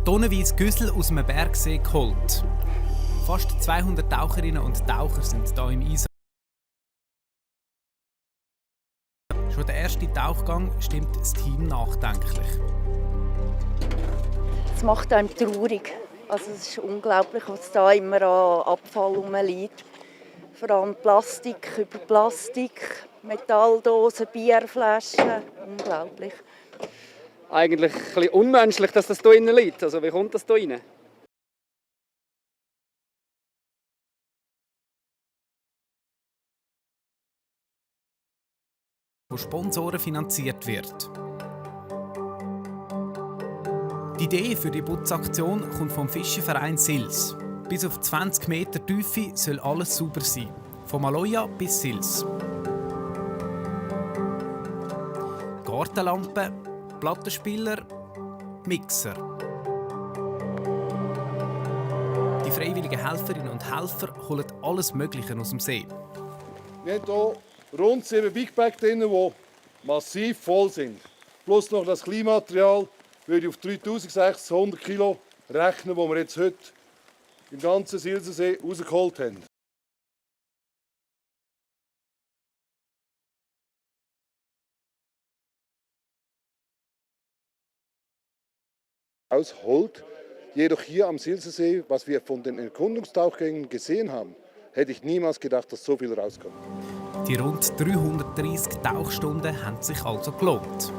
tonnenweise Güssel aus einem Bergsee geholt. Fast 200 Taucherinnen und Taucher sind hier im Einsatz. Schon der erste Tauchgang stimmt das Team nachdenklich. Es macht einem traurig. Also es ist unglaublich, was da immer an Abfall rumliegt. Vor allem Plastik über Plastik, Metalldosen, Bierflaschen. Unglaublich. Eigentlich ein bisschen unmenschlich, dass das hier innen liegt. Also wie kommt das hier rein? Von Sponsoren finanziert wird. Die Idee für die Putzaktion kommt vom Fischerverein Sils. Bis auf 20 Meter Tiefe soll alles sauber sein. Von Maloja bis Sils. Gartenlampen, Plattenspieler, Mixer. Die freiwilligen Helferinnen und Helfer holen alles Mögliche aus dem See. Wir haben hier rund 7 Big Bag drin, die massiv voll sind. Plus noch das Kleinmaterial würde ich auf 3600 Kilo rechnen, die wir jetzt heute im ganzen Silsersee rausgeholt haben. Ausholt. Jedoch hier am Silsersee, was wir von den Erkundungstauchgängen gesehen haben, hätte ich niemals gedacht, dass so viel rauskommt. Die rund 330 Tauchstunden haben sich also gelohnt.